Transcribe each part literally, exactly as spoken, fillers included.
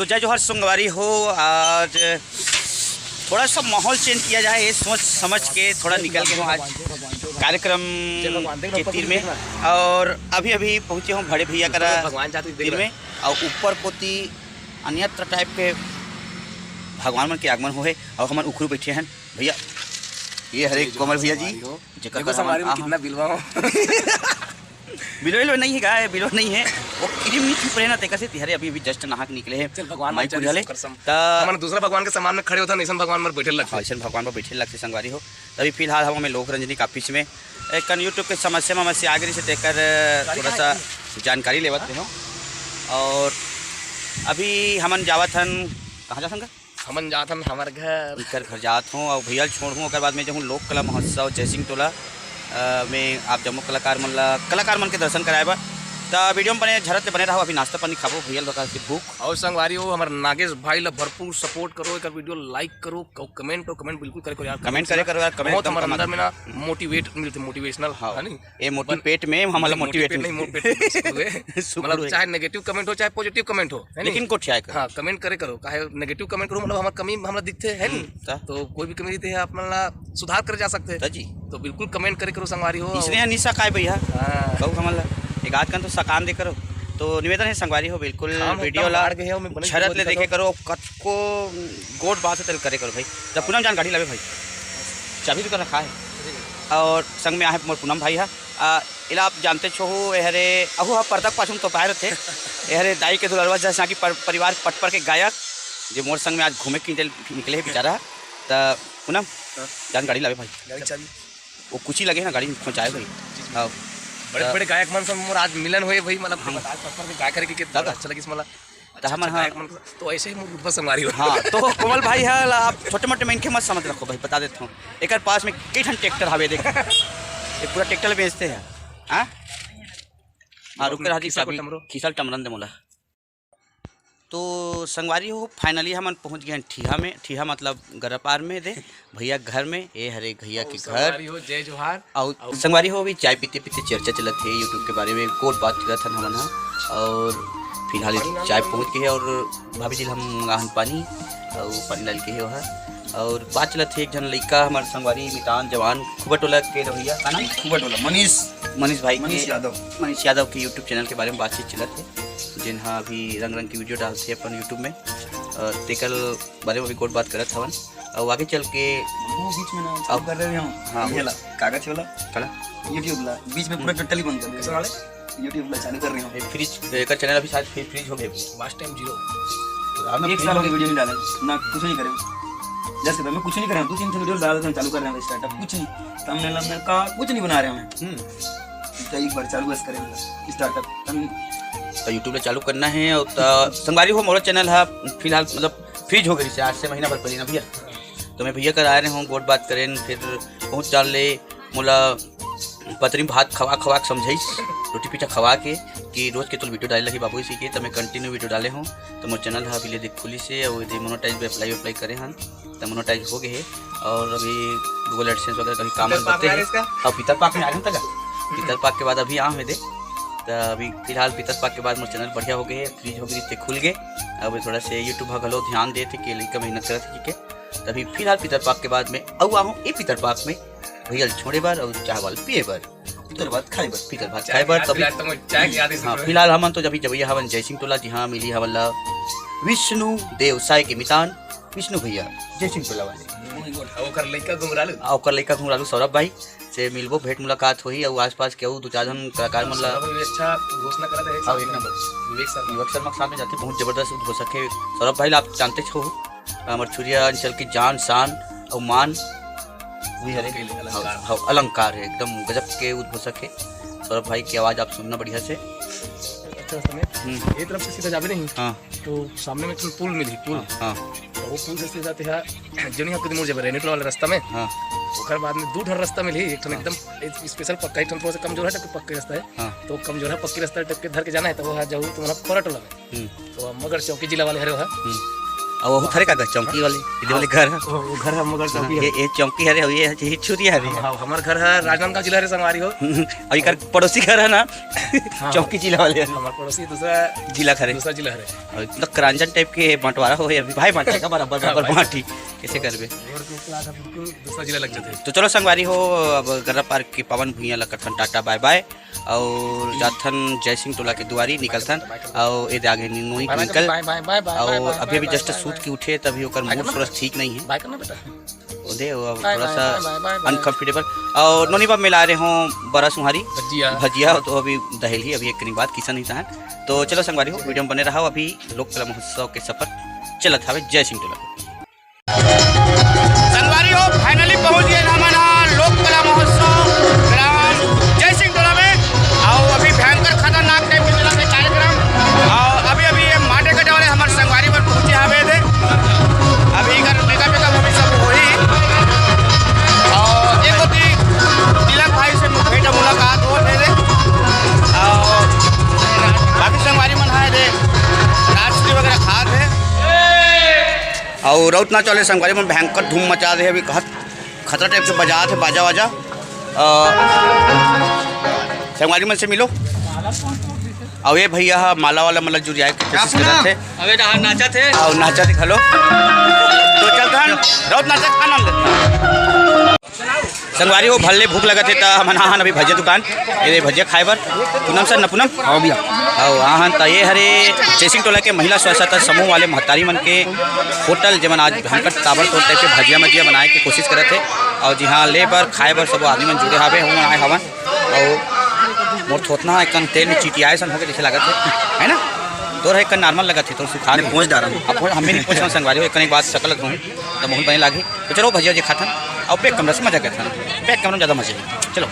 तो जय जोहार संगवारी हो। आज थोड़ा सा माहौल चेंज किया जाए, ये सोच समझ के थोड़ा निकल गए हो आज कार्यक्रम के तीर में। और अभी अभी पहुँचे हो बड़े भैया करा भगवान जात तीर में। और ऊपर कोती अन्यत्र टाइप के भगवान मन के आगमन होहे। और हमन उखरू बैठे हैं भैया, ये हरे कोमल भैया जी, जेकर देखो संगवारी में कितना बिलवा हो। बिलो बिलो नहीं है, गाय बिलो नहीं है। वो क्रीम नहीं छुप रहे ना, तेकर से तिहरे अभी अभी जस्ट नहा के निकले हैं। चल भगवान माई मार जाने कुरिया ले। से कसम। त हमन दूसरा भगवान के सामान में खड़े होता, ऐसन भगवान में बैठे लगते। हाँ, ऐसन भगवान पर बैठे लगते संगवारी हो। तभी फिलहाल हम लोक रंजनी के ऑफिस में एक YouTube के समस्या ममस्या आ गई से तेकर थोड़ा सा जानकारी लेवत रहे हो। और अभी हमन जावत हन, कहाँ जात हन का? हमन जात हन हमर घर। इकर घर जात हूँ और भैया ल छोड़ हूँ, ओकर बाद में जहूँ लोक कला महोत्सव जयसिंह टोला अ, में आप जम्मो कलाकार मन ला, कलाकार मन के दर्शन कराए बर। त वीडियो में बने झरत ले बने रहो, अभी नाश्ता पानी खाबो भैया ल दोकान से भूख। और संगवारी हो, हमर नागेश भाई ला भरपूर सपोर्ट करो, एकर वीडियो लाइक करो, कमेंट करो, कमेंट बिल्कुल करे करो यार। कमेंट करे करो यार, कमेंट बहुत एकदम हमर कमाल। अंदर में ना मोटिवेट मिलते, मोटिवेशनल, हाँ। है नी? ए मोटी पेट में हमला मोटी मोटिवेट पेट नहीं, मिलते। मोट पेट में सुखरू है। सुखरू मतलब है। चाहे नेगेटिव कमेंट हो, चाहे पॉजिटिव कमेंट हो, है नी? लेकिन कोठियाए करो। हाँ, कमेंट करे करो, काहे नेगेटिव कमेंट करो, मतलब हमर कमी हमला दिखते है नी? हम्म, त? तो कोई भी कमी रहिथे आप मन ला सुधार करे जा सकथे। त जी। तो बिल्कुल कमेंट करे करो संगवारी हो। इसने हनी सकाए भैया। हाँ। कहू हमन ला एक आध कन तो सकान दे करो। तो निवेदन है संगवारी हो, बिल्कुल हाँ, मैं वीडियो एकदम ला हार गए हो, मैं बने झरत ले बने देखे करो। करो, कतको गोट बात से तेल करे करो भाई। जब पूनम जान गाड़ी लावे भाई, चाबी तो कर रखा है। और संग में आहे मोर पूनम भाई है। आ, इला आप जानते छो हो, एहरे अहू हा पर्दा के पाछू में तो पाए रहते। एहरे दाई के दुलरवा जैसा कि पर, परिवार पटपर के गायक, जे मोर संग में आज घूमे के निकले, निकले है बेचारा। त पूनम, हाँ। जान गाड़ी लावे भाई। गाड़ी चाबी। वो कुछ ही लगे ना गाड़ी में पहुँचाए भाई। हाँ। बड़े, त बड़े गायक मन से मोर आज मिलन होए भाई, मतलब, हाँ। आज पटपर के गायक करके के दादा। अच्छा लगिस मला। त हमन अच्छा, हाँ। गायक मन के, तो ऐसे ही मोर बुढ़वा संगवारी हो। हाँ, तो कोमल भाई है ला, आप छोटे मोटे मनखे मत समझ रखो भाई, बता देता हूँ। एकर पास में कई ठन ट्रैक्टर हवे, देख। ये पूरा ट्रैक्टर बेचते हैं। हाँ? हाँ, रुक रहा जी, खीसा चाबी, टमरो। खीसा ल टमरन दे मोला। तो संगवारी हो, फाइनली हमन पहुँच गए हैं ठीहा में। ठीहा मतलब गरपार में दे। भैया घर में, ए हरे भैया के घर। संगवारी हो, जय जोहार। अउ अउ संगवारी हो, अभी चाय पीते पीते चर्चा चलत हे YouTube के बारे में, गोठ बात करत हन हमन ह। अउ फिलहाल चाय पहुंच गए हे अउ भाभी जी ल हम मंगाहन पानी, अउ पानी डाल के हे ओहा। अउ बात चलत हे एक झन लइका हमर संगवारी मितान जवान खुबा टोला के रवैया, का नाम? खुबा टोला, मनीष। मनीष भाई के, मनीष यादव। मनीष यादव के YouTube चैनल के बारे में बातचीत चलत हे, जेन ह अभी रंग रंग के वीडियो डालथे अपन YouTube में। अ, तेकर बारे में भी गोठ बात करत हवन। अउ आगे चल के वो बीच में ना चालू अब कर रहे हो। हाँ, ये ला, कागज वाला। कला? YouTube ला, बीच में पूरा हम्म। टोटली बंद कर दे। कैसा वाले? YouTube ला चालू कर रहे हो। ये फ्रीज, एकर चैनल अभी शायद फ्री-, फ्रीज हो गए। Watch time zero। आपने एक साल हो गया वीडियो नहीं डाले, ना कुछ नहीं करे। जैसे मैं कुछ नहीं कर रहा हूँ, दो तीन ठो वीडियो डाल रहे हैं, चालू कर रहे हैं स्टार्टअप, कुछ नहीं। थंबनेल वंबनेल का कुछ नहीं बना रहे हैं। हम्म। तो एक बार चालू बस करें स्टार्टअप। हम तो YouTube ला चालू करना है अउ त संगवारी हो, मोरो चैनल ह फिलहाल मतलब फ्रीज हो गई से आज से महीना भर पहले ना भैया। तो मैं भैया कर आए रहे हूँ, गोठ बात करें, फिर बहुत डाल ले मोला पत्नी भात खवा खवा के समझाइस, रोटी पीठा खवा के, कि रोज के तोल वीडियो डाले लगी बाबू इसी के, तो मैं कंटिन्यू वीडियो डाले हूँ। तो मोर चैनल ह अभी ले देख खुली से, अउ एदे मोनेटाइज भी अप्लाई अप्लाई करे हन, त मोनेटाइज हो गए हे। अउ अभी Google AdSense वगैरह कभी काम पीतर पाक बते में आ हे। रहे इसका? अब पीतर पाक में आ रहे तक, पीतर पाक के बाद अभी आ हुए दे। त अभी फिलहाल पीतर पाक के बाद मोर चैनल बढ़िया हो गए हे, फ्रीज हो गई ते खुल गए। अब थोड़ा से YouTube ह घलो ध्यान देथे कि लइका मेहनत करत हे के। त अभी फिलहाल पीतर पाक के बाद में अउ आहूँ ए पीतर पाक में भैया ल छोड़े बर अउ चावल पिए बर। पीतर भात खाए बर। पीतर भात चाय खाए बर, याद तभी दिला, तो मैं चाय की याद ही हाँ, सुन रहे। फिलहाल हमन तो जब जब हवन जयसिंह टोला, जी हाँ, मिली हवन ला विष्णु देव साय के मितान विष्णु भैया, जयसिंह टोला वाले। ओकर लइका घुंघरालू। आ, ओकर लइका घुंघरालू सौरभ भाई से मिलबो, भेंट मुलाकात होही, अउ आसपास के अउ दो चार झन कलाकार मन ला। सौरभ भी अच्छा घोषणा करत है, एक हाँ, साथ एक में। नंबर। विवेक शर्मा। विवेक शर्मा के साथ में जाते, बहुत जबरदस्त उद्घोषक है सौरभ भाई ला, आप जानते हो। हमर छुरिया अंचल के जान, शान अउ मान भी हरे। अलंकार। हाँ, हाँ, अलंकार है, एकदम गजब के उद्घोषक है। सौरभ भाई की आवाज़ आप सुनना बढ़िया से। अच्छा, समय हम्म। ये तरफ से सीधा जाबे नहीं, हाँ। तो सामने में एक ठन पुल मिली, पुल। हाँ, हाँ। तो वो पुल से सीधा जाते हैं, जो नहीं आपको मोर जब रेनी टोला वाले रास्ता में, हाँ। ओकर बाद में दो ठन रास्ता मिली, एक ठन हाँ। एकदम स्पेशल पक्का, एक ठन थोड़ा सा कमजोर है, तो पक्का रास्ता है। हाँ। तो कमजोर है, पक्की रास्ता टप के धर के जाना है, तो वो है जाऊ तुम्हारा खोरा टोला में। हम्म। तो मगर चौकी जिला वाले हरे वहाँ। हम्म। अउ ओहू थरे का गा, चौकी वाले, ये वाले घर ह। वो, वो घर ह, मगर हाँ, चौकी ये, हरे। ये चौकी हरे, अउ ये, ये छुरिया हरे। हम, हम, हमर घर ह राजनांदगांव जिला हरे संगवारी हो। अउ एकर पड़ोसी घर ह ना, हाँ। चौकी जिला वाले हरे। हमर पड़ोसी दूसरा जिला हरे। दूसरा जिला हरे। अउ मतलब करांजन type के बंटवारा हो, अभी भाई बांटे का बराबर, हाँ, बराबर भाई। बांटी, कैसे करबे? और दूसरा था, बिल्कुल दूसरा जिला लग जाते। तो चलो संगवारी हो, अब गर्रा पार के पावन भुइयां ला करथन टाटा bye bye। अउ जाथन जय सिंह टोला के दुआरी निकलथन। अउ ए दे आगे नोनी bye bye, twinkle। Bye bye, bye bye, अउ bye bye, अभी, अभी bye, just bye सूत bye। के उठे, तभी ओकर bye mood करना थोड़ा बेटा। ठीक नहीं है। Bye करना बेटा। ओदे, वो अब bye थोड़ा bye, सा bye bye, bye bye। Uncomfortable। अउ नोनी बा मिला रहे हों बरा सुहारी। भजिया। भजिया, तो अभी दहेली, अभी एक कनी बात किसा नहीं था। तो चलो संगवारी हो, video में बने रहा। अभी लोक कला महोत्सव के सफर चलत हवे जय सिंह टोला। संगवारी हो, finally पहुंच गए हमन ह लोक कला महोत्सव ग्राम जय सिंह टोला में। अउ अभी भयंकर खतरनाक type के चलत हे कार्यक्रम। अउ अभी, अभी ये माटे कटे वाले हमर संगवारी मन पहुंचे हवे दे। अभी एकर makeup वेकअप अभी सब होही। अउ एक होती तिलक भाई से भेंट मुलाकात होत हे दे। अउ बाकी संगवारी मन ह दे राजश्री वगैरह खात हे। अउ राउत नाच वाले संगवारी मन भयंकर धूम मचा दे हे, अभी कहत खतरा type के बजात हे बाजा वाजा। अ, संगवारी मन से मिलो। अउ ये भैया ह माला वाला मतलब जुरियाए के कोशिश करत हे। अबे डहार नाचत हे। अउ नाचत हे घलो। तो चलथन, राउत नाच के आनंद लेथन। संगवारी हो, भले भूख लगत हे त हमन आहन अभी भजिया दुकान, ये भजिया खाए बर। पूनम सर, न पूनम? हाँ भैया। अउ आहन त ये हरे जयसिंह टोला के महिला स्व सहायता समूह वाले महतारी मन के होटल, जेमन आज भयंकर ताबड़तोड़ type के भजिया मजिया बनाए के कोशिश करत हे। अउ जिहाँ ले बर, खाए बर सबो आदमी मन जुड़े हावे, हमन आए हवन। अउ मोर थोथना एकन तेल में चिटियाए सन होके जैसे लागत हे, है ना? तोर ह एकन normal लगत हे, तोर सुखा नहीं, दे। पोंछ डारा हूँ। अब पोंछ, हमें नहीं पोंछना संगवारी हो, एकन एक बात सकल कहूँ, त बहुत बने लागी। तो चलो भजिया जी खाथन, अउ back camera से मजा करथन, back camera में ज़्यादा मजे हे। चलो।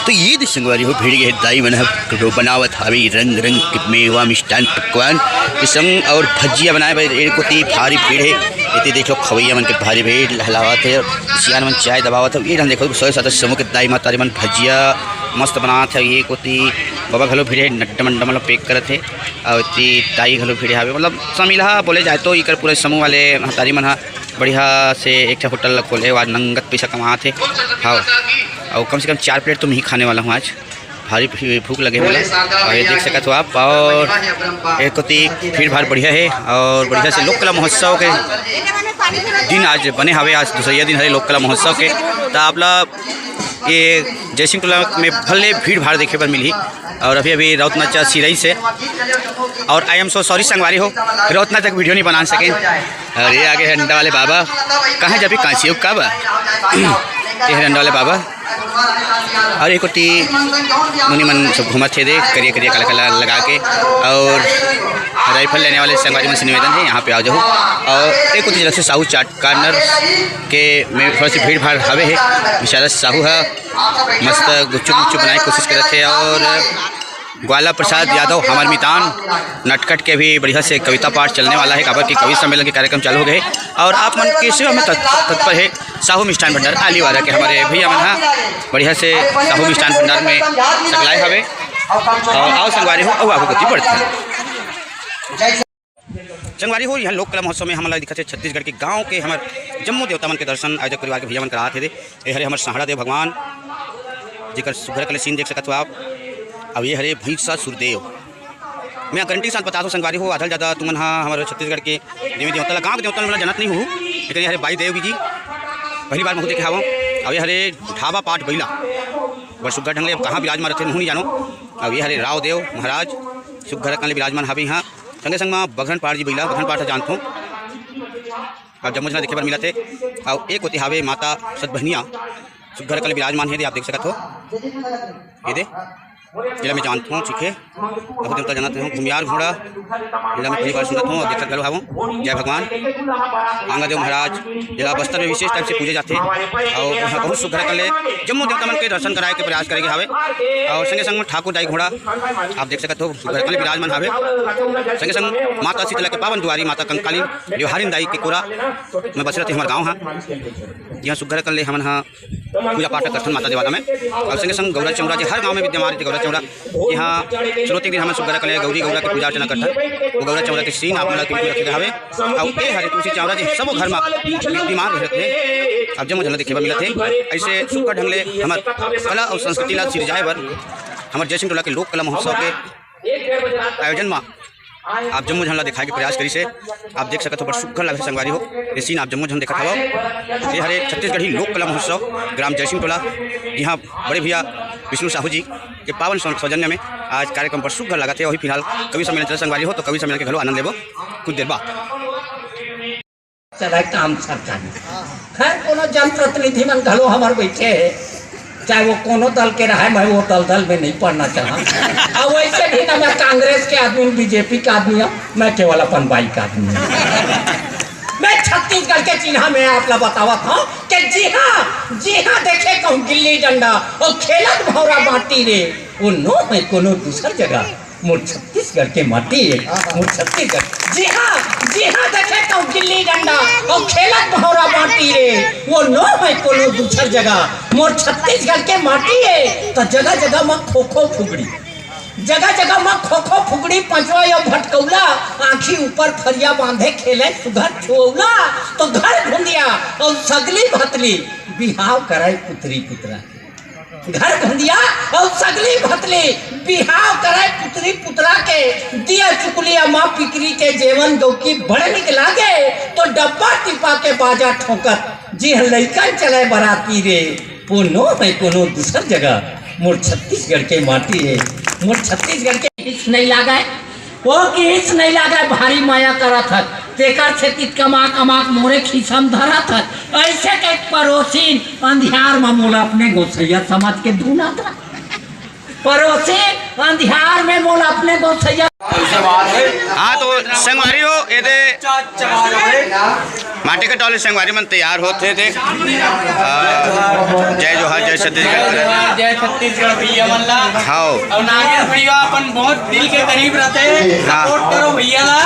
तो ये दे संगवारी हो, भिड़ गे दाई मन ह बनावत हावे रंग रंग के मेवा, मिष्ठान, पकवान के संग अउ भजिया बनाए बर। ए कोती भारी भीड़ हे, एती देख लो खवैया मन के भारी भीड़ लहलावत हे। सियान मन चाय दबावत हे। ये ढंग देखो, सोए सात समूह के दाई महतारी मन भजिया मस्त बनावत हे। ये कोती बाबा घलो भिड़े हे, नड्डा मड्डा मतलब pack करत हे। अउ एती दाई घलो भिड़े हावे, मतलब समिलहा बोले जाए तो इकर पूरे समूह वाले महतारी मन ह बढ़िया से एक ठा होटल ला खोले हे, आज नंगत पैसा कमात हे। हाँ, अउ कम से कम चार plate तो मैं ही खाने वाला हूँ आज, भारी भी-, भूख लगे हे मोला। अउ ये देख सकत हो आप, अउ एक कोती भीड़ भाड़ बढ़िया हे अउ बढ़िया से लोक कला महोत्सव के दिन आज बने हावे। आज दूसरा दिन हरे लोक कला महोत्सव के, त आप ला ये जयसिंह टोला में भले भीड़ भाड़ देखे बर मिलही। अउ अभी अभी राउत नाचा सिरई से, अउ I am so sorry संगवारी हो, राउत नाचा के video नहीं बना सके। अउ ये आगे हे डंडा वाले बाबा, कहाँ जाबे कांसी का बा? ये हे डंडा वाले बाबा। अउ एक कोती मुनि मन सब घूमत हे दे, करिया करिया काला काला लगा के। अउ rifle लेने वाले संगवारी मन से निवेदन हे, यहाँ पे आ जाओ। अउ एक कोती जरा से साहू चाट corner के में थोड़ा सी भीड़ भाड़ हवे हे। विशाल साहू ह मस्त गुपचुप गुपचुप बनाए के कोशिश करत हे। अउ ग्वाला प्रसाद यादव, हमर मितान नटखट के भी बढ़िया से कविता पाठ चलने वाला हे, काबर कि कवि सम्मेलन के कार्यक्रम चालू हो गए हे। अउ आप मन के सेवा में तत्-, तत्पर हे साहू मिष्ठान भंडार आलीवारा के हमर भैया मन ह बढ़िया से साहू मिष्ठान भंडार में सकलाए हवे। अउ आओ संगवारी हो, अउ आगू कोती बढ़थन। संगवारी हो, इहाँ लोक कला महोत्सव में हमन ला दिखत हे छत्तीसगढ़ के गांव के हमर जम्मो देवता मन के दर्शन आयोजक परिवार के भैया मन करात हे दे। ये हरे हमर सहाड़ा देव भगवान, जेकर सुघर कले scene देख सकत हो आप। अउ ये हरे भैंसा सुरदेव। मैं guarantee के साथ बता दूं संगवारी हो, आधा ले ज्यादा तुमन हा हमर छत्तीसगढ़ के देवी देवता ला, गांव के देवता ला जानत नहीं हो, लेकिन ये हरे बाई देव जी, पहली बार महू देखे हावं। अउ ये हरे ढाबा पाट बइला, बड़ सुघर ढंग ले अब कहाँ विराजमान रथे, महू नहीं जानो। अउ ये हरे राव देव महाराज, सुघर कले विराजमान हावे इहाँ। संगे संग म बघरन पाट जी बइला, बघरन पाट ह जानथों। अउ जम्मो झन देखे बर मिलत हे। अउ एक कोती हावे माता सतबहनिया, सुघर कले विराजमान हे, दे आप देख सकत हो। ये दे, जेला मैं जानत हूँ, ठीक है। बहुत दिन तक जानत हूँ, घुमियार घोड़ा, जेला मैं पहली बार सुनत हूँ अउ देखत घलो हावों। जय भगवान। आंगा देव महाराज, जेला बस्तर में विशेष type से पूजे जाथे। अउ यहाँ बहुत सुघर कले जम्मो देवता मन के दर्शन कराए के प्रयास करे गे हावे। अउ संगे संग में ठाकुर दाई घोड़ा, आप देख सकत हो, सुघर कले विराजमान हावे। संगे संग माता शीतला के पावन दुआरी, माता कंकाली, जो हारिन दाई के कोरा में बसे रथे हमर गाँव हा। यहाँ सुघर कले हमन हा पूजा पाठ करथन माता देवालय में। अउ संगे संग गौरा चौरा जे हर गांव में विद्यमान रहिथे, गौरा चौरा, यहाँ चुनौती दिन हमन सुग्घर कले गौरी गौरा के पूजा अर्चना करथन। वो गौरा चौरा के सीन आप मन ला बिल्कुल रखे हवे। अउ ए हरे तुलसी चौरा जी सबो घर मा विद्यमान रहत हे। आप जम्मो झन ला देखे बर मिलत हे। ऐसे सुग्घर ढंग ले हमर कला अउ संस्कृति ला सिरजाए बर हमर जय सिंह टोला के लोक कला महोत्सव के आयोजन मा आप जम्मो झन ला देखाए के प्रयास करिस हे। आप देख सकत हो, बड़ सुग्घर लागत हे संगवारी हो, ये सीन आप जम्मो झन देखत हवव। ये हरे छत्तीसगढ़ी लोक कला महोत्सव ग्राम जयसिंह टोला, जिहाँ बड़े भैया विष्णु साहू जी के पावन सौ-, सौजन्य में आज कार्यक्रम बड़ सुग्घर लागत हे। वही फिलहाल कवि सम्मेलन चलत संगवारी हो, तो कवि सम्मेलन के घलो आनंद लेबो कुछ देर बाद। चलाए काम सरकारी। खैर, कोनो जनप्रतिनिधि मन घलो हमर बैठे हे, चाहे वो कोनो दल के रहे, मैं वो दलदल में नहीं पड़ना चाहा। और वैसे भी ना मैं कांग्रेस के आदमी हूँ, बीजेपी के आदमी हूँ, मैं केवल अपन बाई के आदमी हूँ। मैं छत्तीसगढ़ के चिन्हा में आप ला बतावत हूँ कि जी हाँ, जी हाँ, देखे कहूँ गिल्ली डंडा और खेलत भौरा बांटी रे, वो नो है कोनो दूसर जगह। मोर छत्तीसगढ़ के माटी हे, मोर छत्तीसगढ़। जी हाँ, जी हाँ, देखे तो गिल्ली डंडा और खेलत भौरा बांटी रे, वो नो है कोनो दूसर जगह। मोर छत्तीसगढ़ के माटी हे, तो जगह जगह म खो खो फुगड़ी, जगह जगह म खो खो फुगड़ी, पंचवा यो भटकौला, आँखी ऊपर फरिया बांधे खेले सुघर छुअौला, तो घर घुंदिया और सगली भतली बिहाव कराए पुतरी पुतरा। घर घुंदिया और सगली भतली बिहाव करे पुतरी पुतरा के, दिया चुकलिया माँ पिकरी के जेवन गौकी बड़ निक लागे, तो डब्बा टिपा के बाजा ठोंकत जी लइकन चले बराती रे, वो नो है कोनो दूसर जगह, मोर छत्तीसगढ़ के माटी हे, मोर छत्तीसगढ़ के हिच नहीं लागे। ओ किहिस नइ लागय, भारी मया करत हस, तेकर सेती कमा कमा के मोरे खीसा म धरत हस। अइसे कहिके परोसिन अंधियार म मोला अपने गोसइया समझ के धुनत हस। परोसिन अंधियार में मोला अपने गोसइया। हाँ, तो संगवारी हो, एदे माटी के टोली संगवारी मन तैयार होत हे, देख। अ, जय जोहार, जय छत्तीसगढ़। जय छत्तीसगढ़ भैया मन ला। हाव। अउ नागेश भैया अपन बहुत दिल के करीब रहते हैं, हाँ। Support करो भैया ला।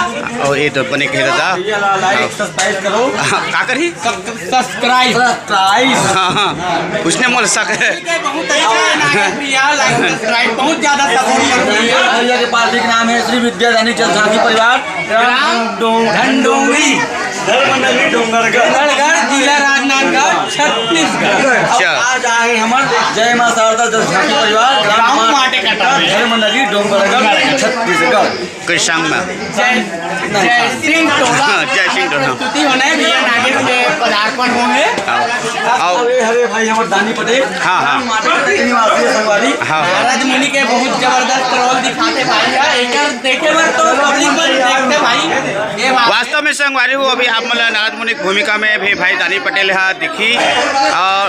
अउ ये तो बने कहे रहता। भैया ला like, हाँ। Subscribe करो। हाँ, का करही? Sub-, subscribe। Subscribe। हाँ, हाँ। उसने मोल सक है। ठीक है, बहुत अच्छा है नागेश भैया, like, subscribe, बहुत ज्यादा support करो भैया। भैया के पार्टी के नाम है श्री विद्या दानी जल झांकी परिवार। ग्राम डोंग-, ढंडोंगरी। धर्म नगरी डोंगरगढ़। डोंगरगढ़, जिला राजनांदगांव, छत्तीसगढ़। अच्छा। आज आए हमर जय माँ शारदा जल झांकी परिवार, ग्राम ग्राम माटे कटा। धर्म नगरी डोंगरगढ़, छत्तीसगढ़। कोई संग में? जय, जय सिंह टोला। हाँ, जय सिंह टोला। प्रस्तुति होना है, भैया नागेश के पदार्पण होंगे। हाँ। आओ। अरे, अरे भाई, हमर दानी पटेल। हाँ, हाँ। माटे कटा के निवासी है संगवारी। हाँ, हाँ। नारद मुनि के बहुत जबरदस्त role दिखाते भाई का। एकर देखे बर तो public मन देखते भाई। ये बात वास्तव में संगवारी हो, अभी आप मन ला नारद मुनि की भूमिका में भी भाई दानी पटेल हा दिखी और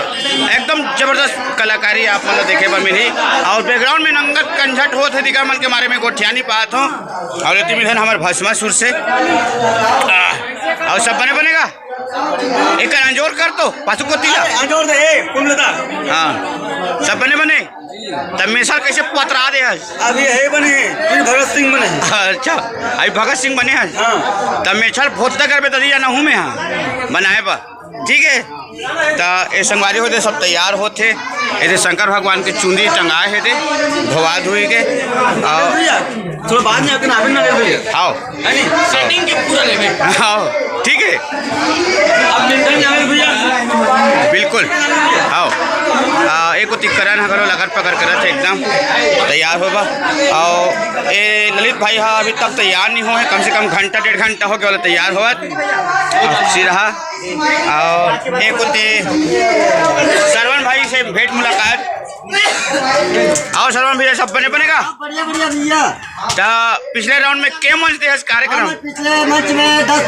एकदम जबरदस्त कलाकारी आप मन ला देखे बर मिलही। और background में नंगत कंझट होत हे, दिखा मन के मारे में गोठिया नहीं पात हो। और एती मिलहन हमर भस्मासुर से। आ, और सब बने बनेगा? एक अंजोर कर तो, पाछू कोती जा। अंजोर दे, ए, कुमलता। हाँ, सब बने बने। तब मेसर कैसे पतरा दे हस? अभी हे बने, फिर भगत सिंह बने। अच्छा, अभी भगत सिंह बने हस? हाँ। तब मेछर भोत्ता करबे तदी जाना हूँ मैं, हाँ, बनाए बा। ठीक है, त ए संगवारी होते सब तैयार होते, एदे शंकर भगवान के चुंदी टंगाए हे दे, धोवा धोई के, और भैया, थोड़ा बाद में आके नाभिन ना ले भैया। हाव। है नहीं? Setting के पूरा लेवे। हाव, ठीक है। अब मिलते हैं भैया। बिल्कुल। हाव। आ, एक ओती करण ह घलो लगन पकड़ करत हे, एकदम तैयार होबा। और ए ललित भाई हा अभी तक तैयार नहीं होए, कम से कम घंटा डेढ़ घंटा हो गया तैयार होवत। सिरहा और एक ओती श्रवण भाई से भेंट मुलाकात। और श्रवण भैया, सब बने बनेगा? बढ़िया, बढ़िया भैया। त पिछले round में के मंच दे हस कार्यक्रम? हमर पिछले मंच में दस,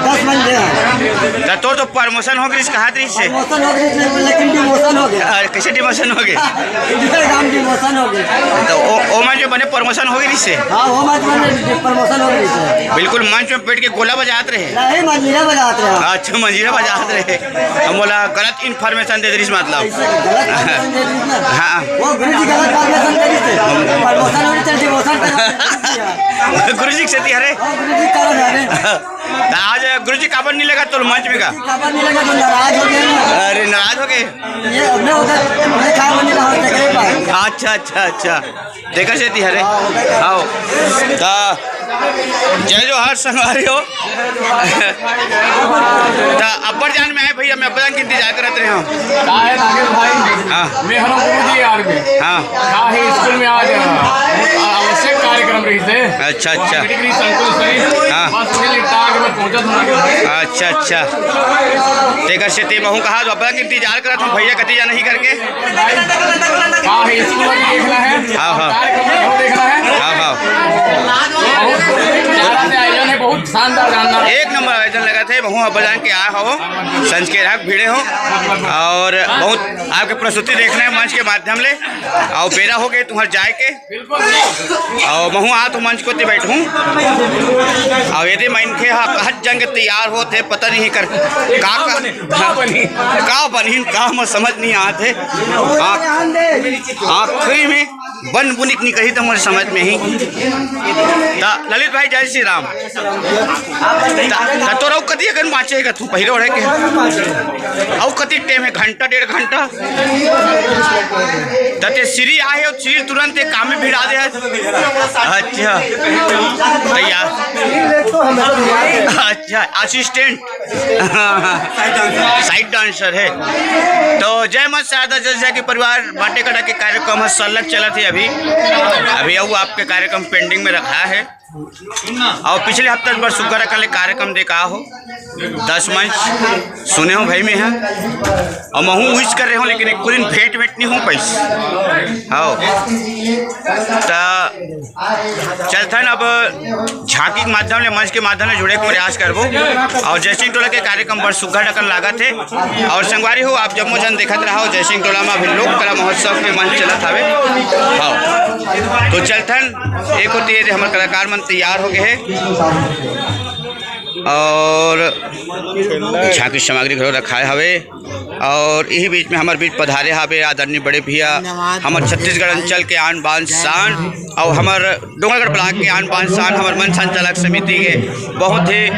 दस मंच दे हैं। त तोर तो promotion हो गइस, कहात रहिस हे। Promotion हो गइस, लेकिन demotion हो गया। अरे, कैसे demotion हो गए? इधर काम demotion हो गया। त ओ, ओ मंच में बने promotion हो गइस हे? हाँ, वो मंच में promotion हो गइस हे। बिल्कुल मंच में बैठ के गोला बजात रहे। नहीं, मंजीरा बजात रहे। अच्छा, मंजीरा बजात रहे। हम बोला गलत information दे दिस मतलब। ऐसे गलत information दे दिस ना। हाँ। वो गुरु जी गलत information दे दिस थे। Promotion होनी चाहिए, demotion करवा दे दिस। गुरु जी के सेती हरे। हाँ, गुरु जी कारण हरे। त आज गुरुजी काबर नहीं लगा तोर मंच में का? काबर नहीं लगा तो नाराज हो गए। अरे नाराज हो गए। ये अब ना होता, मैं खा बने रहा हूँ, तकलीफ आए। अच्छा, अच्छा, अच्छा। देखा सेती हरे। हाँ। त जय जोहार संगवारी हो। त अब्बड़ जान में आए भैया, मैं अब्बड़ जान के इंतजार करत रहे हूँ। का है नागेश भाई? हाँ। मैं हूँ गुरु जी यार में। हाँ। का है स्कूल में आज, अ, आवश्यक कार्यक्रम रही थे। अच्छा, अच्छा। डिग्री संकुल सही। हाँ। बस मुझे लिखता है कि मैं पहुंचा था नागेश भाई। अच्छा, अच्छा। तेकर सेती महू कहा, अब्बड़ जान के इंतजार करत हूँ भैया, कति जाना ही करके। का है स्कूल में देखना है। हाँ, हाँ। कार्यक्रम में देखना है। हाँ, हाँ। बहुत प्यारा से आयोजन है, बहुत शानदार, शानदार। एक नंबर आयोजन लगा थे, महू अब्बड़ जान के आए हो, संज के राख भिड़े हो, और बहुत आपके प्रस्तुति देखना है मंच के माध्यम ले, और बेरा हो गए तुम्हारे जाए के, और महू आ तो मंच को ते बैठूं, और यदि मनखे हा कहत जंग तैयार होत हे, पता नहीं कर का, का, का बनही, का बनही, का मैं समझ नहीं आत हे। आ-, आखिरी में बन बुनिक नहीं कही तो मोर समझ में ही। त ललित भाई, जय श्री राम। त, त तोर अउ कति अकन बाँचे हे गा तू पहिरे ओढ़े के? अउ कति टाइम हे, घंटा डेढ़ घंटा? त ते सीढ़ी आहे अउ सीढ़ी तुरंत एक काम में भिड़ा दे हे। अच्छा। तैयार। अच्छा, असिस्टेंट। साइड डांसर है। तो जय माँ शारदा जस झांकी परिवार, बाटे कटा के कार्यक्रम ह, सल्लग चलत हे अभी। अभी अउ आपके कार्यक्रम पेंडिंग में रखा है। अउ पिछले हफ्ता बड़ सुग्घर अकन ले कार्यक्रम देखा हो, दस मंच सुने हो भाई में है। अउ महू विश करे हो, लेकिन एको दिन भेंट भेंट नहीं हो पाइस। हाँ। त चलथन अब झांकी के माध्यम ले, मंच के माध्यम ले जुड़े के प्रयास करबो। अउ जयसिंह टोला के कार्यक्रम बड़ सुग्घर अकन लागत हे। अउ संगवारी हो, आप जम्मो झन देखत रहो, जयसिंह टोला में अभी लोक कला महोत्सव के मंच चलत हवे। हाँ, तो चलथन, एक होती है हमर कलाकार मन तैयार हो गए हे अउ झांकी सामग्री घलो रखाए हवे। अउ इही बीच में हमर बीच पधारे हावे आदरणीय बड़े भैया, धन्यवाद। हमर छत्तीसगढ़ अंचल के आन बान शान, अउ हमर डोंगरगढ़ ब्लॉक के आन बान शान, हमर मंच संचालक समिति के बहुत ही, अ,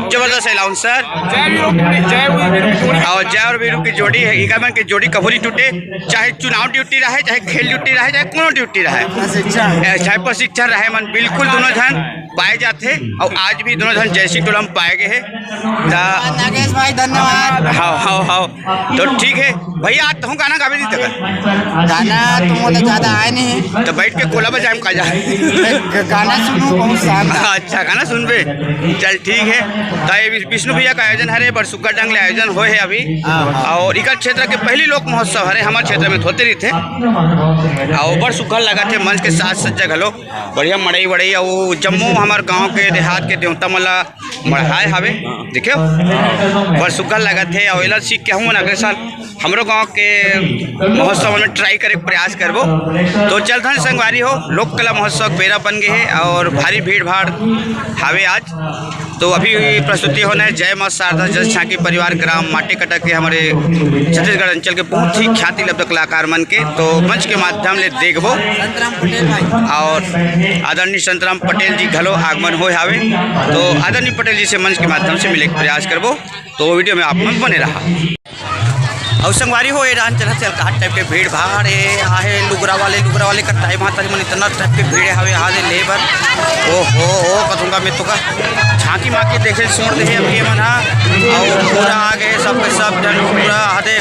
जबरदस्त अनाउंसर। जय वीरू की जोड़ी, जय वीरू की जोड़ी। अउ जय अउ वीरू की जोड़ी है, इनका मन के जोड़ी कभू नहीं टूटे, चाहे चुनाव ड्यूटी रहे, चाहे खेल ड्यूटी रहे, चाहे कोनो ड्यूटी रहे, प्रशिक्षण। अ, चाहे प्रशिक्षण रहे, मन बिल्कुल दोनों झन पाए जाथे, अउ आज भी दोनों झन जयसिंह टोला में पाए गए हे। त नागेश भाई, धन्यवाद। हाँ, हाँ, हाँ। तो ठीक है भैया, आज तहूँ गाना गावे दी तक। गाना तो मोला ज्यादा आए नहीं। तो बैठ के कोला बजाए में का जा। ग-, गाना सुनू बहुत शानदार। अच्छा, गाना सुनबे, चल ठीक है। तो ये विष्णु भैया का आयोजन हरे, बड़ सुग्घर ढंग ले आयोजन होए हे अभी। हाँ, हाँ। अउ इकर क्षेत्र के पहली लोक महोत्सव हरे, हमर क्षेत्र में होते रहिथे। अउ बड़ सुग्घर लगत हे, मंच के साज सज्जा घलो बढ़िया, मड़ई वड़ई, अउ जम्मो हमर गांव के देहात के देवता मन ला मढ़ाए हावे। देखियो, बड़ सुग्घर लगत हे। अउ एला सीख के हमन अगले साल हमरो गांव के महोत्सव में ट्राई करे के प्रयास करबो। तो चलथन संगवारी हो, लोक कला महोत्सव के बेरा बन गए हे अउ भारी भीड़ भाड़ हावे आज। तो अभी प्रस्तुति होना है जय माँ शारदा जस झांकी परिवार, ग्राम माटेकटा के, हमरे छत्तीसगढ़ अंचल के बहुत ही ख्याति लब्ध कलाकार मन के। तो मंच के माध्यम ले देखबो। संतराम पटेल भाई। अउ आदरणीय संतराम पटेल जी घलो आगमन होए हावे। तो आदरणीय पटेल जी से मंच के माध्यम से मिले के प्रयास करबो। तो वीडियो में आप मन बने रहा। अउ संगवारी हो, ए डाहन चलत हे अलकहाट टाइप के भीड़ भाड़, ए आहे लुगरा वाले, लुगरा वाले का टाइम आता मन इतना टाइप के भीड़ हवे, यहाँ ले लेबर। ओ हो हो, कथुंगा में तो का झांकी माकी देखे छोड़ दे हे अभी ये मन हा। अउ पूरा आ गए सब के सब जन पूरा हदे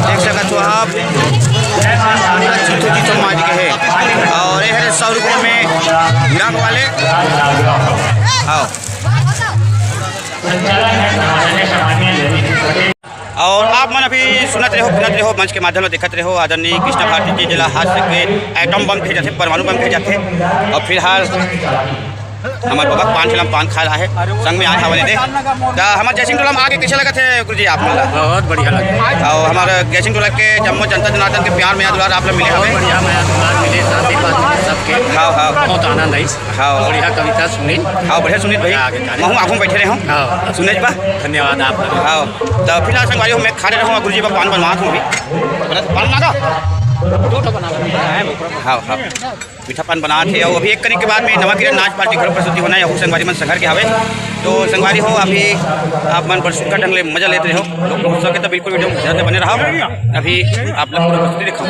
देख सकत हो आप। पूरा चीथो चीथो माज के हे। अउ ये हरे सौ रुपये में हीरा वाले। आओ। अउ आप मन अभी सुनत रहो, सुनत रहो, मंच के माध्यम ले देखत रहो, आदरणीय कृष्णा भारती जी जेला हास्य के एटम बम कहे जाथे, परमाणु बम कहे जाथे। अउ फिलहाल हमर बबा पान ठेला म पान खाए ला हे, संग में आए हवय दे। त हमर जयसिंह टोला म आके कइसे लगत हे गुरुजी आप मन ला? बहुत बढ़िया लगे। अउ हमर जयसिंह टोला के जम्मो जनता जनार्दन के प्यार मया दुलार आप ला मिले बहुत हवे। बढ़िया मया दुलार मिले, साथी पाथी सबके। हाँ, हाँ। बहुत आनंद आइस। हाँ। बढ़िया कविता सुने। हाँ, बढ़िया सुनीत भाई। आगे तारीफ। महू आगू में बैठे रहे हूँ। हाँ। सुनेश बा। धन्यवाद आप लोग। हाँ। त फिलहाल संगवारी हो, मैं खड़े रहूँ, गुरुजी बा पान बनवात हूँ अभी। बोला तो पान मांगा। हाँ, हाँ। मीठा पान बनात हे, अउ अभी एक करीब के बाद में नवा किरण नाच पार्टी घलो प्रस्तुति होना हे, अउ संगवारी मन संघर के हवे। तो संगवारी हो, अभी आप मन बड़ सुग्घर ढंग ले मजा लेत रहो। लोग महोत्सव के तो बिल्कुल वीडियो में ध्यान से बने रहो। अभी आप लोग पूरा प्रस्तुति दिखाओ।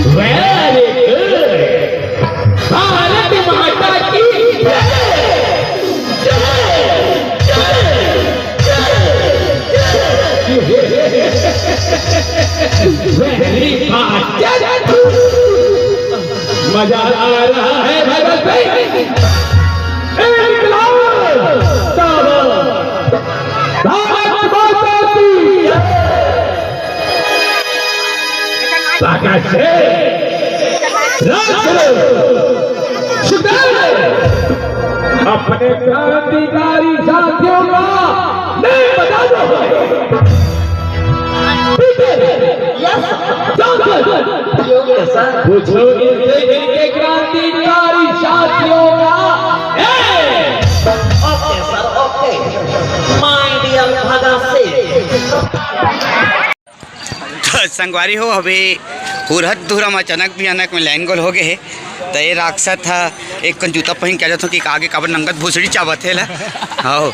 Very good। भारत माता की जय। जय, जय, जय, जय। Very good। मजा आ रहा है भगत भाई। इनकलाब जिंदाबाद। भारत माता की जय। प्रकाश है। राज करो। शुक्र है। अपने क्रांतिकारी साथियों का नहीं बता दो। ठीक है। Yes। जाओ सर। पूछो इनसे, इनके क्रांतिकारी साथियों का। ए! OK sir, OK। My dear Bhagat Singh. तो संगवारी हो, अभी हुरहत दुहरा म अचानक भयानक में लाइन गोल हो गए हे। तो ये राक्षस ह, एक कन जूता पहिन के आ जात हो कि आगे काबर नंगत भोसड़ी चाबत हे ला। हव,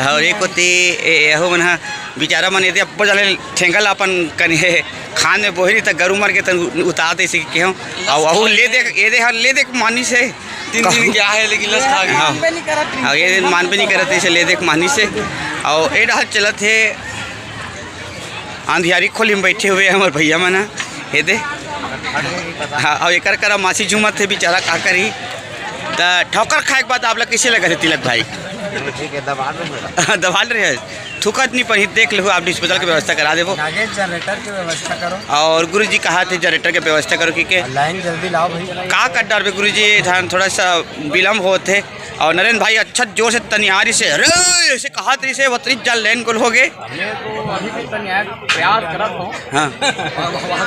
अउ एक कोती ए-, एहू मन ह, बेचारा मन एदे अब्बड़ जाले ठेंगा ला अपन कने खान में बोहिरी त गरू मर के तन उतार दे, इसे केहूं। अउ अहू ले दे, एदे हर ले दे के मानिस हे। तीन दिन क्या है, लेकिन लस खा गया। हाँ। अउ ये मानबे नहीं करत, इसे ले दे के मानिस हे। अउ ए डहर चलत हे। अंधियारी खोली में बैठे हुए हमर भैया मन ह, ये दे। हाँ, अउ एकर करा मासी झूमत हे बेचारा, का करही। त ठोकर खाए के बाद आप ला कइसे लगत हे तिलक भाई? ठीक है, दबा दो मेरा। दबा रहे हैं, थूकत नहीं पड़ी, देख लो, आप डिस्पोजल के व्यवस्था करा देबो। नागेश, जनरेटर के व्यवस्था करो। अउ गुरुजी कहा थे जनरेटर के व्यवस्था करो, ठीक है? लाइन जल्दी लाओ भाई। का कर डारबे गुरुजी, धान थोड़ा सा विलम्ब होत हे। अउ नरेंद्र भाई अच्छा जोर से तनियारी से, "अरे!" ऐसे कहा तरी से, वतरी जल लाइन गोल हो गए। मैं तो अभी भी तनियारी प्रयास करत हूँ। हाँ।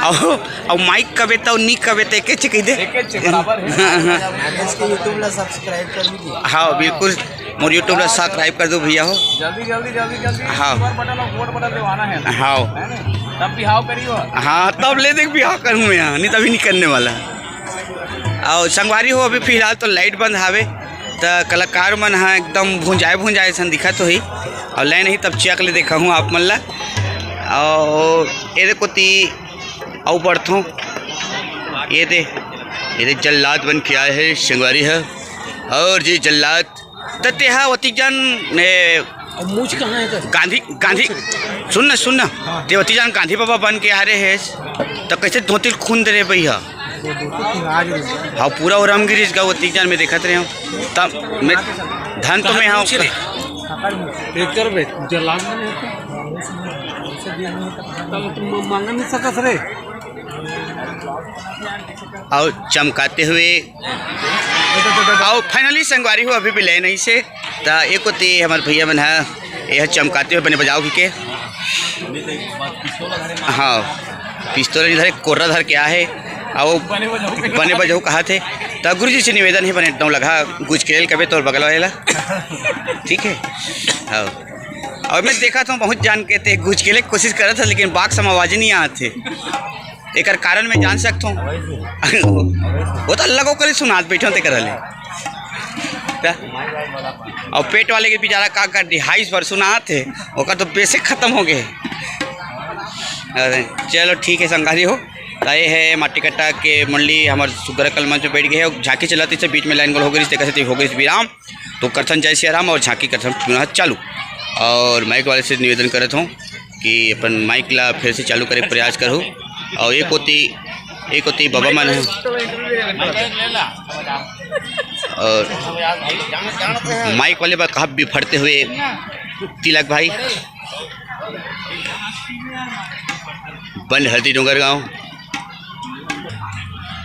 अउ, अउ माइक कबे त अउ नी कबे त एके चे कहि दे। एके चे बराबर है। हाँ, हाँ। नागेश के YouTube ला subscribe कर लीजिए। हाँ, बिल्कुल। मोर YouTube ला subscribe कर दो भैया हो। जल्दी, जल्दी, जल्दी, जल्दी। हाँ। Super button अउ gold button देवाना है। हाँ। है ना? तब भी हाव करियो। हाँ, तब ले देख भी हाव करूँ मैं, हाँ, नहीं तभी नहीं करने वाला। अउ संगवारी हो, अभी फिलहाल तो लाइट बंद हावे, त कलाकार मन ह एकदम भुंजाए भुंजाए सन दिखत होही। अउ लाइन ही तब चेक ले देखा हूँ आप मन ला। अउ एदे कोती अउ बढ़थों, ये दे, ये दे जल्लाद बन के आए हे संगवारी ह। अउ जी जल्लाद त तेहा ओती जन, ए, अब मूछ कहाँ है तेरा? गांधी, गांधी, सुन ना, सुन ना। हाँ। ते ओती जन गांधी बाबा बन के आ रहे हे, त कैसे धोती ल खून दे रहे भैया? वो धोती खून आ गई। हाँ, पूरा ओरम गिरिस गा ओती जन में देखत रहे हो। तब मैं धन तो मैं हाँ पूछ रहे। ट्रैक्टर में जला नहीं होता। तब तुम मांगा नहीं सकत रे। और चमकाते हुए, और finally संगवारी हो, अभी भी ले नहीं से। त एक होती हमारे भैया मन है, यह चमकाते हुए बने बजाओ के। हाँ, पिस्तौल नहीं धरे, कोर्रा धर के आहे। आओ, बने बजाऊ कहा थे। त गुरुजी से निवेदन है, बने एकदम लगा गुज के लेल कबे तोर बगल वाला। ठीक है। हाँ। और मैं देखा था, बहुत जान के ते गुज के लिए कोशिश करत था, लेकिन बाक्स में आवाज नहीं आत थे। एकर कारण मैं जान सकता हूँ। वो तो अल्लाह को कल सुनात बैठे होते कर ले। क्या? और पेट वाले के बेचारा का कर दी, हाइस पर सुनात है, ओकर तो पैसे खत्म हो गए। अरे चलो ठीक है संगारी हो। त ये है माटी कट्टा के मंडली, हमारे सुग्घर कल मंच में बैठ गए हैं, झांकी चलत इसे बीच में लाइन गोल हो गई, इस तरह से हो गई विराम। तो करथन जय सिया राम और झांकी करथन पुनः चालू। और माइक वाले से निवेदन करत हूँ कि अपन माइक ला फिर से चालू करे के प्रयास करूँ। और एक होती, एक होती बाबा मन है। और माइक वाले बा कहा बिफरते हुए तिलक भाई। बंद हल्दी डोंगरगांव।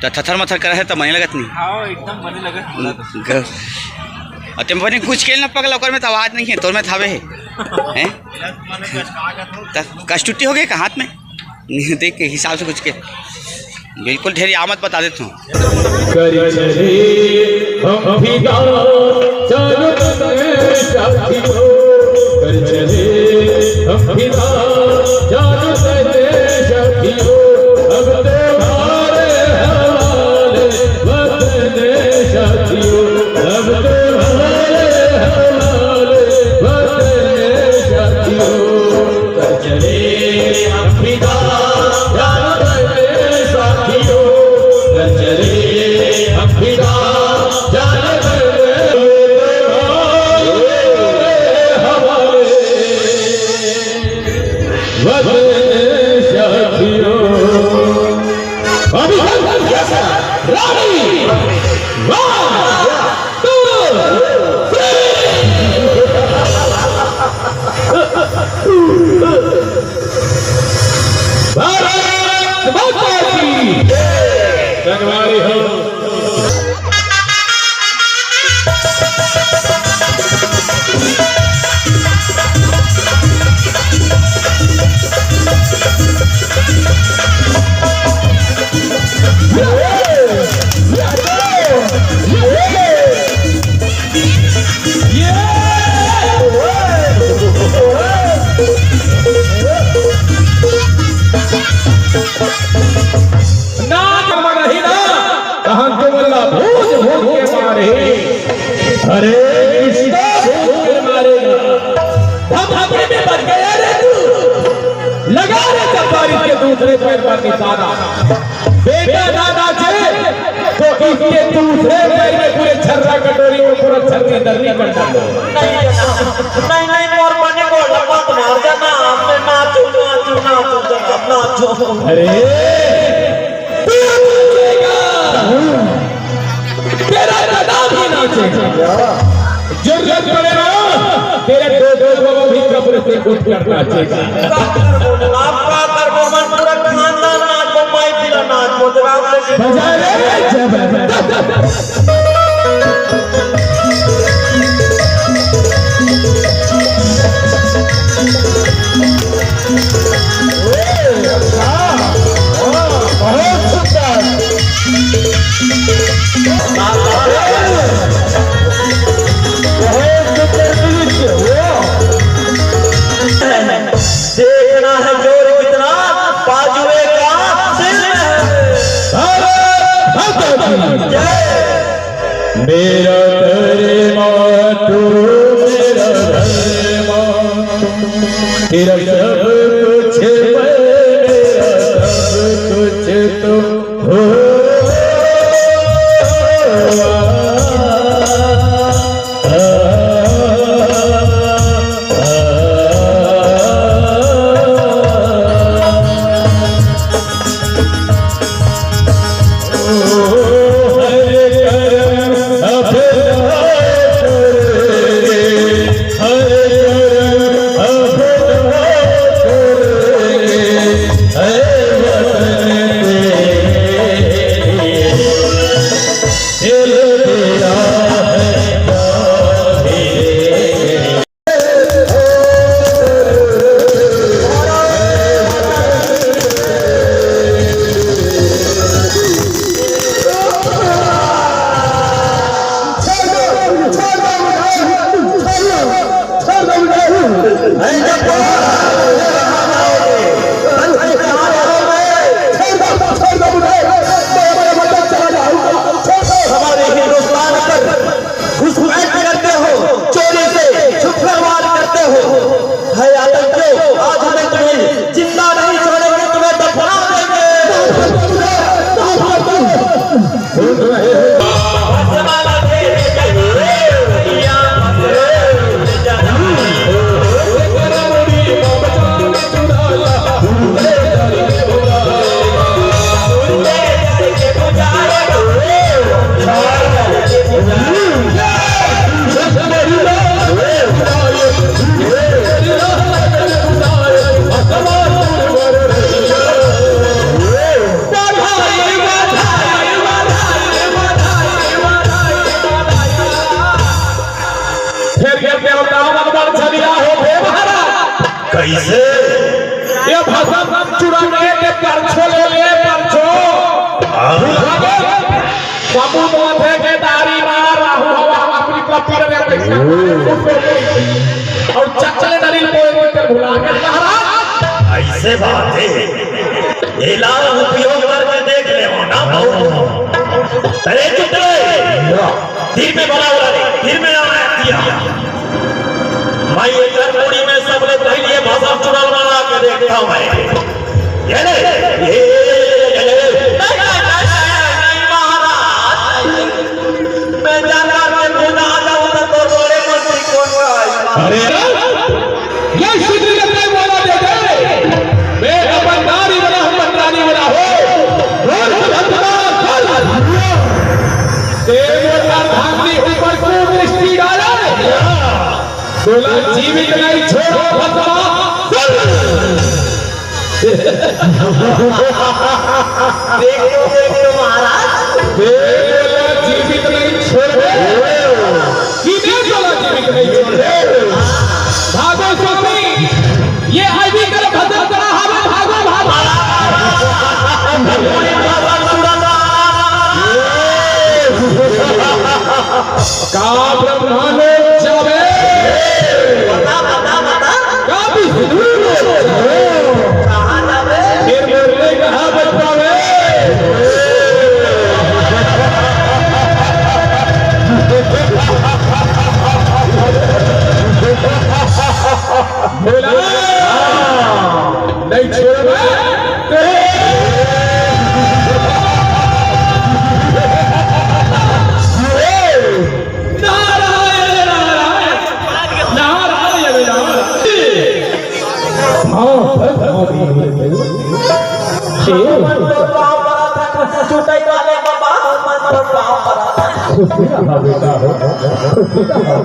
त थथर मथर करा है त मने लगत नहीं। हाँ, एकदम मने लगत। ग-, अते मने कुछ खेल ना पगला, ओकर में त आवाज नहीं है, तोर में थावे है। हैं? त कष्टुटी हो गए का हाथ में? देख के हिसाब से कुछ के। बिल्कुल ढेर आमद बता देता हूँ। कर चले हम फिदा, जानो तने साथियों। कर चले हम फिदा, जानो तने साथियों। अब तुम्हारे हवाले वतन साथियों। अब तुम्हारे हवाले वतन साथियों। कर चले हम फिदा, जानो तने साथियों। कर चले हम फिदा, जानो तने हवाले वतन साथियों। अभी रानी, वाह! भारत माता की जय। संगवारी हो। ना, नहीं ना, तहन तो मल्ला भूज भूज के मारे। अरे, किसको भूज के मारेगा? हम अपने में बच गया रे तू। लगा रे चपारी के दूसरे पैर पर निशाना। बेटा ना नाचे तो इसके दूसरे पैर में पूरे छर्रा कटोरी में पूरा छर्री दर्री कर डालो। नहीं, नहीं, नहीं, मोर बने को लपट मार देना, आपने नाचो, नाचो, नाचो, जनाब, नाचो। अरे, तू नाचेगा। तेरा दादा भी नाचेगा। जरूरत पड़े ना, तेरे दो दो को भी कब्र से उठ कर नाचेगा। का करबो जनाब, का करबो, मन पूरा खानदान नाचबो, माई पीला नाचबो जनाब, लेकिन बजा रे जबरदस्त। बहुत सुंदर। बहुत सुंदर दृश्य, वाह। देखना है जोर कितना बाजुए का सिर में है। भारत माता की जय। मेरा धर्मा तू, मेरा धर्मा तू, तेरा सब कुछ मैं, मेरा सब कुछ तू। हो। ये भसम चुरा के, के परछो ले ले, परछो। भुला गे। समुद्र मथे के दारी मा राहु हवा अपनी कपी रे। अउ चकले नरिल बोए के भुला गे महाराज। अइसे बात हे। एला उपयोग करके देख ले हो ना, बहुत। अरे चुप रे। तीर में बड़ा उड़ा दे, तीर में आना है दिया। मैं ये कर मुड़ी में सबले पहले भसम चुड़ैल बना के देखता हूँ मैं। ये ले, ये, ये, ये, ये, ये। नहीं, नहीं, नहीं, नहीं, नहीं, महाराज। मैं जानवर के खुद आ जाऊं तो तोर बड़े मंत्री कौन का है? अरे, ये शुद्ध जब तक बोला दे दे, मैं अपन नारी वाला हूँ, मंत्रानी वाला हूँ। बोल, भगवान, बोल। तेरे अर्धांगिनी ऊपर को दृष्टि डाले। बोला, जीवित नहीं छोड़ो, भगवान, बोल। देख तो, देख तो महाराज। देख बोला, जीवित नहीं छोड़बे। कि देख बोला, जीवित नहीं छोड़बे। भागो स्वामी, ये अभी कर भजन करा हमें, भागो, भागो। का ब्रह्मा लोक जावे? बता, बता, बता। का विष्णु लोक जावे? कहाँ जावे? फिर मुरली कहाँ बज पावे? बोला, नहीं छोड़बे। नारायण, नारायण, नारायण, नारायण। हाँ, हाँ, हाँ, हाँ। शेर। छूटे वाले बाबा, मन तो पाँव पड़ा। खुश रहा बेटा हो, खुश रहा।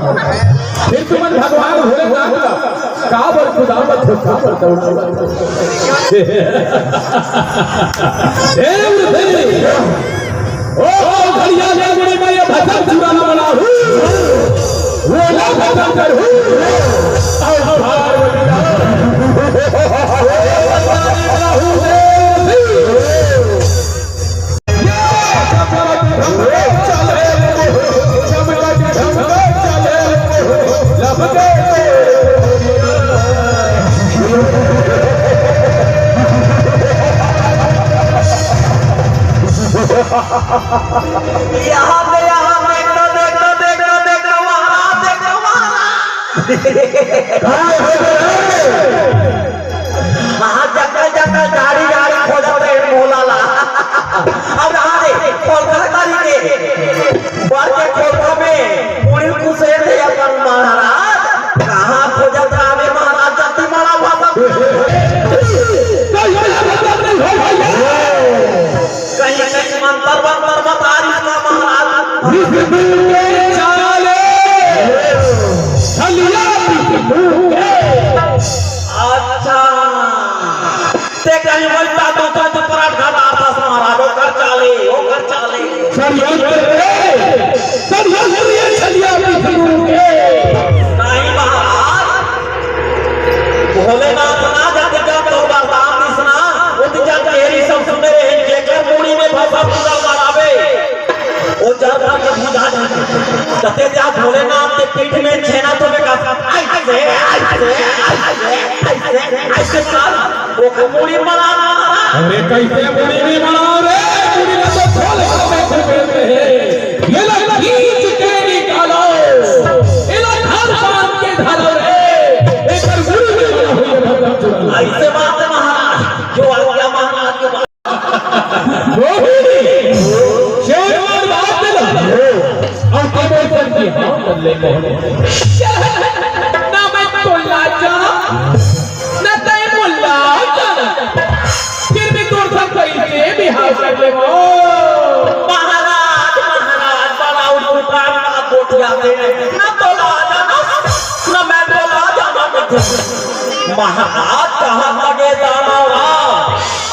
फिर तुमन भगवान भोलेनाथ का काबर खुदा मत हो, काबर दौड़ा। देव रे। ओ घड़िया ले मुड़ी में ये भजन चुरा ना बना हूँ। वो ना भजन कर हूँ। और पार्वती ना। यहाँ पे, यहाँ देखो, देखो, देखो, देखो, महाराज, देखो, महाराज। कहाँ जगह जगह गाड़ी गाड़ी खोजत रहे भोला ला। अब रहा दे, खोलका करी दे। बर के खोलका में मुड़ी कुसेर दे अपन महाराज। कहाँ खोजत रहा रे महाराज, जाति मारा बाबा। कहीं कहीं मंतर मंतर बता रही का महाराज। विष्णु के चाले, छलिया विष्णु के। अच्छा, ते कहीं वही बातों का तो पराठा डालता महाराज, ओकर चाले, ओकर चाले। षड्यंत्र रे, षड्यंत्र रे, छलिया विष्णु के। नहीं महाराज, भोलेनाथ ना जाते जा तो वरदान दिसना, वो तो जा केरी सब सुने रहे, जेकर मुड़ी में भसम पूरा मारावे, वो जर भर के बुझा जाते। जते जा भोलेनाथ के पीठ में छेना तो में का, ऐसे, ऐसे, ऐसे, ऐसे, ऐसे मार, वो मुड़ी मरा। अरे कैसे मुड़ी नहीं मराओ रे, मुड़ी में तो खोल के बैठे हैं। ये लो खींच के निकालो, ये लो घर बांध के धरो रे, एक बार गुरु जी बना हुई है भगवान चुरा। ऐसे बात है महाराज, जो आ गया महाराज के पास। मोहिनी, शेरवान बात ना। और कमल सर की हाँ कर ले मोहन। ना मैं तो लाज जाना, ना तय मुल्ला जाना। फिर भी तोर सब कहीं से भी हाथ कर ले वो। महाराज, महाराज, बड़ा उल्टा कोठिया दे। ना तो लाज जाना, ना मैं तो लाज जाना। महाराज कहाँ लगे दानव राज,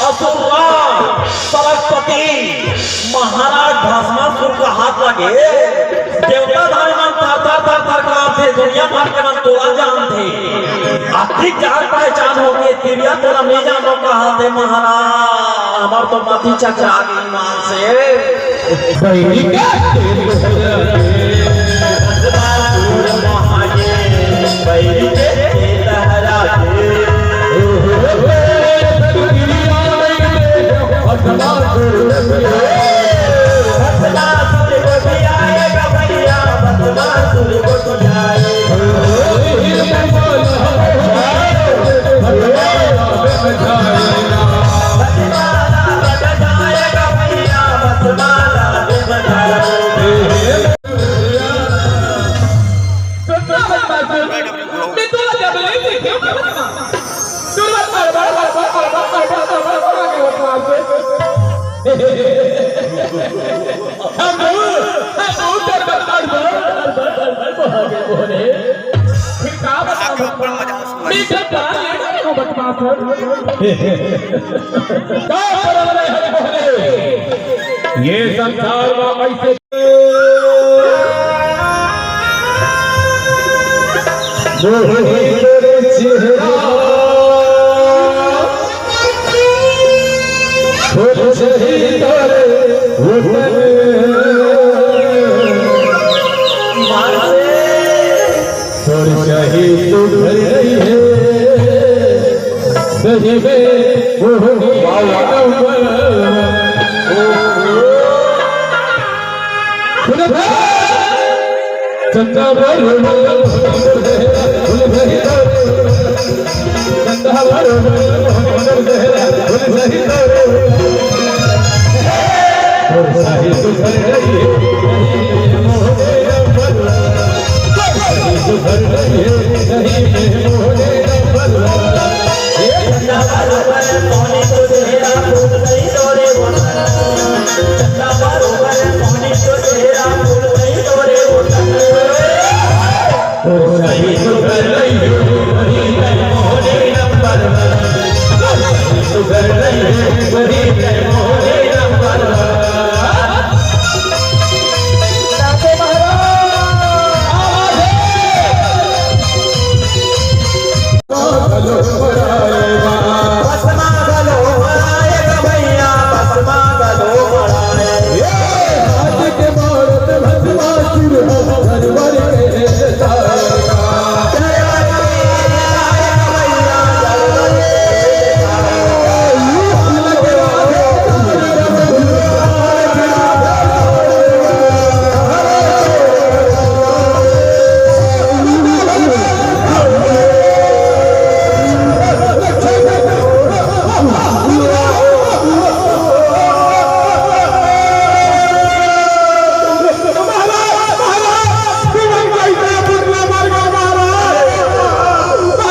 असुर राज, सरस्वती, महाराज भस्मासुर का हाथ लगे। देवता धारी मन थर थर थर थर कांपथे, दुनिया भर के मन तोला जानथे। ठीक जान पहचान होके तिरिया तोला मेजा म कहाथे महाराज, हमर तो मति चकरा गे ईमान से। बैरी के तेल हो जाए। बैरी के तेल हरा दे। ये संसार में ऐसे मोहनी तोर चेहरा, तोर सही तोर वतन। तोर सही तू घर गई है, सही में मोहनी नंबर। चंदा बोल, बोल, बोल, बोल, बोल, बोल, चंदा बोल, बोल, बोल, बोल, बोल, बोल, बोल, साहिब घर गई है, नहीं मोहने नंबर। साहिब घर गई है, नहीं मोहने नंबर। ये चंदा बोल, बोल, मोहने तो तेरा बोल नहीं तोरे बोल। चंदा बोल,